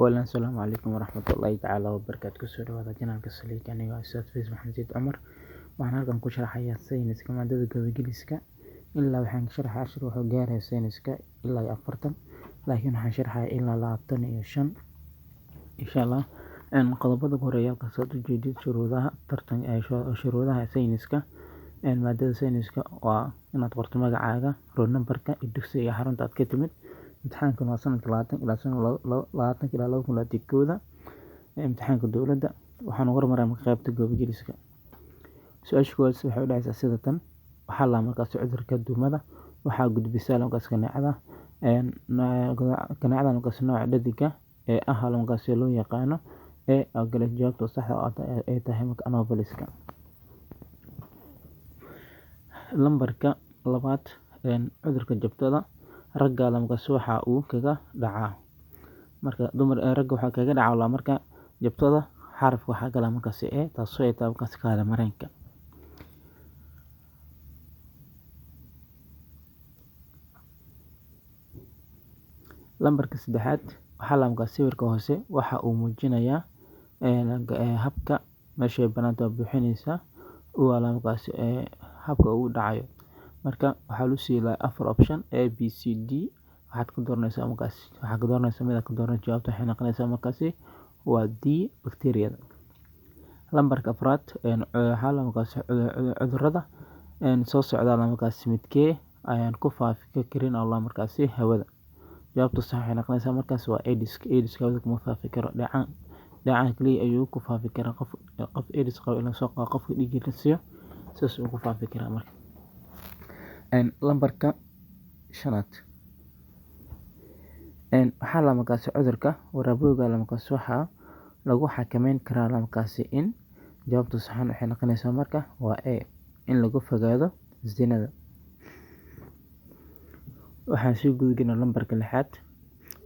Awalan asalaamu calaykum waraxmatullaahi tacaala wabarakaatu. Kusoo dhawaada janaalka Saliid. Aniga Ustaad Fays Maxamed Said Cumar. Waxaan halkan ku sharaxayaa sayniska maadada gabageliska. Ilaa waxaan sharaxay cashir wuxuu gaarayaa sayniska ilaa 40, laakiin waxaan sharaxayaa ilaa 25 insha Allah. Qodobada ugu horeeya halkaas aad ujeedid shuruudaha tartan, shuruudaha sayniska maadada sayniska waa inaad qorto magacaaga, roll numberka iyo dugsiga iyo xarunta aad ka timid. Imtixaankan waa sanadka 20 ilaa 20 ilaa 2021 imtixaanka dowladda. Waxaan ugu hormaraa marka qaybta gabageliska. Su-aasha koowaad waxay u dhacaysaa sida tan: waxaa la markaas cudurka duumada waxaa gudbisaa markaas kaneecada, kaneecada markaas nooca dhadiga ee ah markaas loo yaqaano ee gala. Jawaabta saxda ay tahay marka Anopheles-ka. Lambarka labaad, cudurka jabtada ragga markaas waxa uu kaga dhacaa marka dumar, ragga waxaa kaga dhacaa marka jabtada xarafka waxaa gala markaas ee taasoo ay tahay markaas kaada mareenka. Lambarka saddexaad, waxaa la markaas sawirka hoose waxa uu muujinayaa habka meesha banaanta buuxinaysa waa la markaas habka uu dhacayo. Marka waxaa lagu siiyay afar option, A B C D. Waxaad ka dooranaysaa markaas, waxaad ka dooranaysaa mid aad ka dooranaysa. Jawaabta waxay noqonaysaa markaasi waa D, bacteriyada. Lambarka afraad, waxaa la markaas cudurrada soo socda markaas midkee ayaan ku faafi karin Allah markaasi hawada? Jawaabta sax waxay noqonaysaa markaas waa AIDS. AIDS hawada kuma faafi karo, dheecaan dheecaan kaliya ayuu ku faafi karaa. Qof AIDS qabo in soo qaado qofka dhiigga la siiyo, sidaas uu ku faafi karaa. Marka lambarka shanaad, waxaa la markaasi cudurka waraabowga la markaas waxaa lagu xakameyn karaa la markaasi in. Jawaabta saxan waxay noqonaysaa marka waa A, in lagu fogaado zinada. Waxaan sii gudbinaa lambarka lixaad.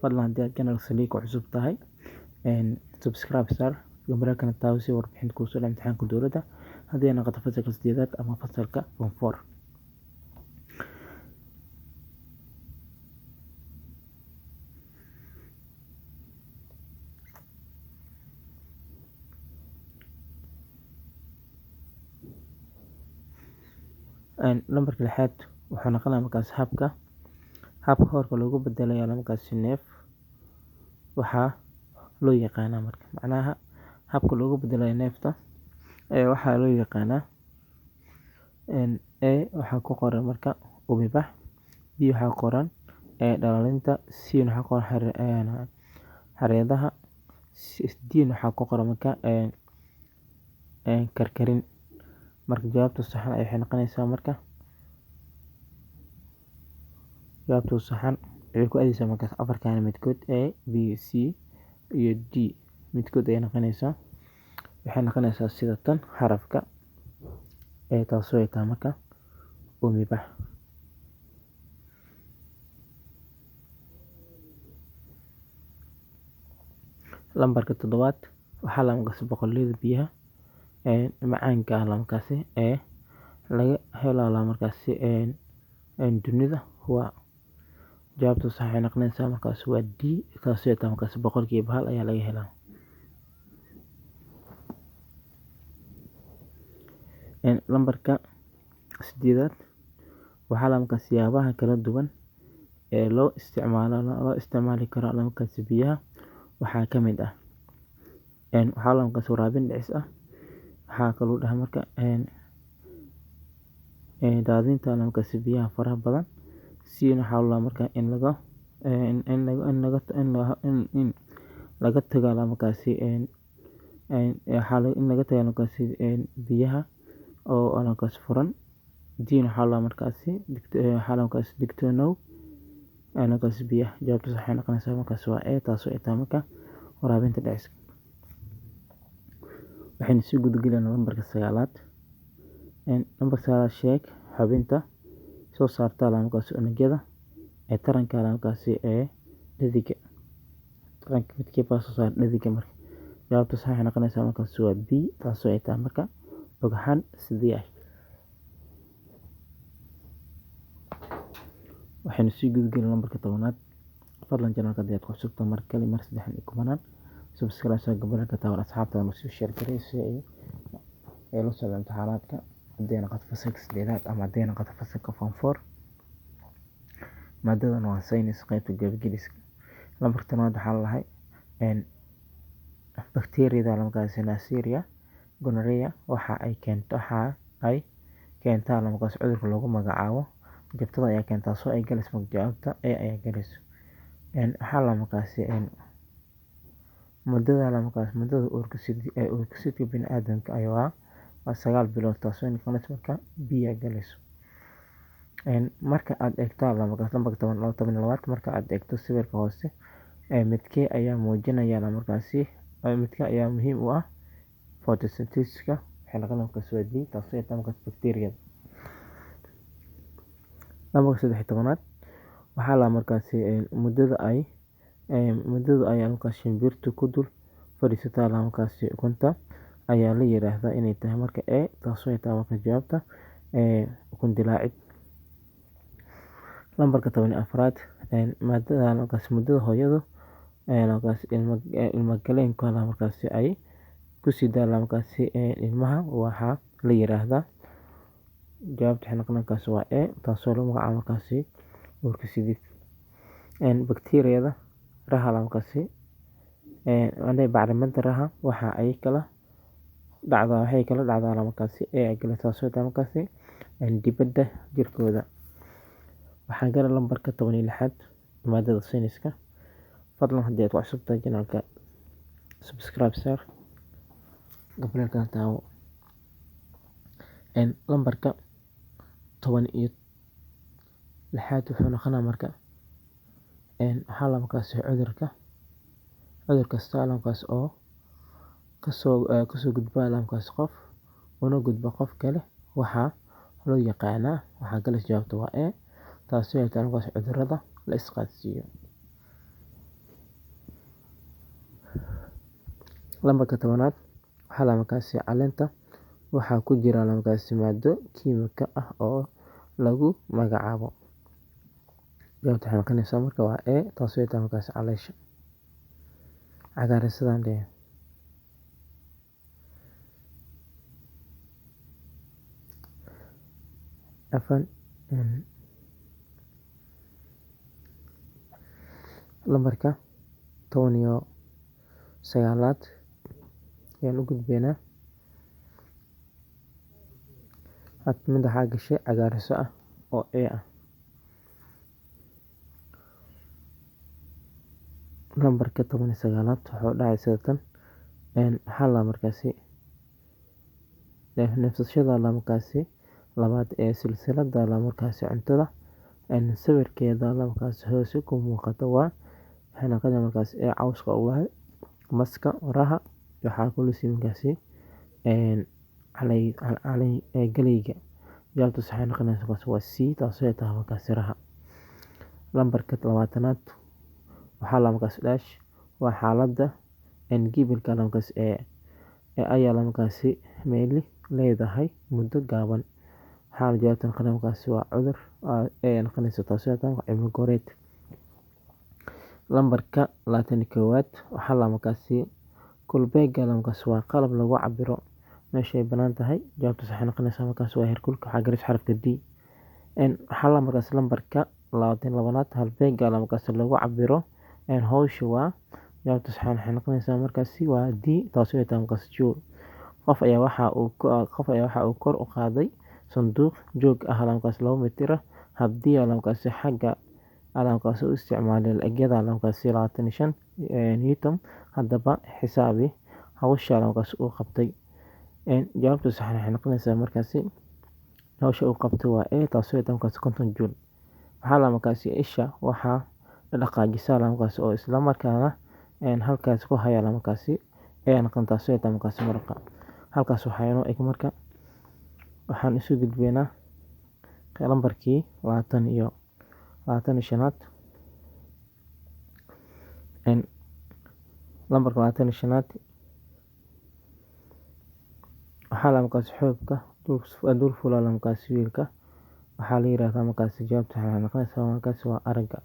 Fadlan haddii aad channel Saliid ku cusub tahay, subscribe saar, gambaleelkana taabo si warbixin kuusoo dhaca imtixaanka dowladda, haddii ay noqoto fasalka sideedaad ama fasalka form 4. Lambarka lixaad wuxuu noqonayaa markaas habka horka loogu bedelayo markaasi neef waxaa loo yaqaanaa. Marka macnaha habka loogu bedelayo neefta waxaa loo yaqaanaa: A waxaa ku qoran marka umibax, B waxaa ku qoran dhalaalinta, C waxaa ku qoran xareedaha, D waxaa ku qoran marka karkarin. Marka jawaabta saxan waxay noqonaysaa marka jawaabta saxan waxay ku aadaysaa markaas afarkan midkood, A B C iyo D midkood ayay noqonaysaa. Waxay noqonaysaa sida tan xarafka ee taasoo ay tahay marka umibax. Lambarka toddobaad, waxaa la markaasi boqolleyda biyaha ee macaanka ah la markaasi ee laga helo la markaasi dunida waa. Jawaabta sax waxay noqonaysaa markaas waa D, taasoo ay tahay markaasi 1% ayaa laga helaa. Lambarka sideedaad, waxaa la markaas siyaabaha kala duwan ee loo isticmaalo loo isticmaali karo la markaasi biyaha waxaa ka mid ah: waxaa la markaas waraabin dhicis ah, waxaa kaloo dhahay marka daadinta la markaasi biyaha faraha badan, C waxaa la marka in laga in laga in laga in laga tago la markaasi waxaa in laga tago markaasi biyaha oo markaas furan, D waxaa la markaasi waxaa la markaasi digtoonow markaasi biyaha. Jawaabta waxay noqonaysaa markaas waa A, taasoo ay tahay marka waraabinta dhiciska. Waxaynu sii gudagelaynaa lambarka sagaalaad. Lambarka sagaalaad, sheeg xubinta soo saarta la markaasi unugyada ee taranka la markaasi ee dhadiga. Taranka midkii baa soo saar dhadiga? Marka jawaabta sax waxay noqonaysaa markaas waa B, taasoo ay tahay marka ugxan sidii ah. Waxaynu sii gudagelaynaa lambarka 10aad. Fadlan channelka hadii aad ku cusubtahay, mar kale, mar saddexaad iyo kumanaan, subscribe soo gambaleelka taawar, asxaabtada soo share gareey si ay la socdaan imtixaanaadka, haddii ay noqoto fasalka sideedaad ama haddii ay noqoto fasalka form four. Maadadan waa saynis, qaybta gabageliska. Lambarka 10aad waxaa lalahay bakteeriyada markaasi Neisseria gonorrhea waxa ay keentaa markaas cudurka lagu magacaabo. Jabtada ayaa keentaa, soo ay galayso jawaabta A ayaa galayso. Waxaa la markaasi muddada la markaas muddada uurka bini'aadamka ayaa waa 9 bilood, taasoo noqonaysa marka B ayaa galayso. Marka aad eegto markaas lambarka 12aad, marka aad eegto sawirka hoose, midkee ayaa muujinaya markaasi, midkee ayaa muhiim u ah photosynthesis-ka? Waxay noqon markaas waa D, taasoo ay tahay markaas bacteriyada. Lambarka 13aad waxaa la markaasi muddada ay markaas shimbirtu ku dul fadhiisataa markaasi ukunta ayaa la yiraahdaa inay tahay marka A, taasoo ay tahay marka jawaabta ukun dilaacid. Lambarka 14aad, maadada markaas muddada hooyadu markaas ilma galeenka markaasi ay ku sidaa markaasi ilmaha waxaa la yiraahdaa. Jawaabta waxay noqon markaas waa A, taasoo lagu magacaabo markaasi uurka sidid. Bakteeriyada raha markaasi bacriminta raha waxa ay kala dhacdaa, waxay kala dhacdaa markaasi A ay kala, taasoo tahay markaasi dibadda jirkooda. Waxaan galay lambarka 16aad, maadada sayniska. Fadlan haddii aad ku cusub tahay channelka, subscribe saar, gambaleelkana taabo. Lambarka 16aad wuxuu noqonaa marka waxaa la markaasi cudurka, cudur kasta markaas oo kasoo gudba markaas qof una gudba qof kale waxaa loo yaqaanaa. Waxaa galaysa jawaabta waa A, taasi ay tahay markaas cudurrada la isqaadsiiyo. Lambarka 10aad waxaa la markaasi caleenta waxaa ku jira markaasi maado kiimika ah oo lagu magacaabo. Jawaabta waxay noqonaysaa marka waa A, taasoo ay tahay markaasi caleesha cagaarsidan dee. Afan. Lambarka 19aad ayaan u gudbaynaa. Mid waxaa gashay cagaariso ah oo A ah. Lambarka 19aad wuxuu dhacay sida tan. Waxaa la markaasi neefsashada la markaasi labaad ee silsiladda la markaasi cuntada sawirkeeda la markaasi hoose ku muuqata waa, waxay noqonaya markaasi ee cawska ulahay, maska, raha, waxaa kulisi markaasi galeyga. Jawaabta sax noqonaysa markaas waa C, taasoo ay tahay markaasi raha. Lambarka 20aad waxaa la markaas dash waa xaaladda gibilka la markaas ee ayaa la markaasi meeli leedahay muddo gaaban. Waxaana jawaabta noqonaya markaasi waa cudur ee noqonaysa, taasoo ay tahay cilmi goreed. Lambarka 21aad waxaa la markaasi kulbeega la markaasi waa qalab lagu cabiro meesha ay banaan tahay. Jawaabta sax noqonaysa markaas waa heerkulka, waxaa galaysa xarafka D. Waxaa la markaas lambarka 22aad, halbeega la markaasi lagu cabiro hawsha waa. Jawaabta sax waxay noqonaysaa markaasi waa D, taasoo ay tahay markaasi joule. Qof ayaa waxa uu kor u qaaday sanduuq joog ah markaas 2 mitir ah, haddii markaasi xagga markaasi u isticmaalay la'egyada markaasi 25 newton. Haddaba xisaabi hawsha markaasi uu qabtay. Jawaabta sax waxay noqonaysaa markaasi hawsha uu qabtay waa A, taasoo ay tahay markaasi 50 joule. Waxaa la markaasi isha waxaa dhaqaajisaa markaasi oo isla markaana halkaas ku haya markaasi A noqon, taasoo ay tahay markaasi muruqa. Halkaas waxaa inoo eg marka waxaan isu gudbaynaa lambarkii 25aad. Lambarka 25aad waxaa la markaasi xoogga dul fula markaasi wiilka waxaa la yiraahdaa markaasi. Jawaabta waxay noqonaysaa markaasi waa aragga.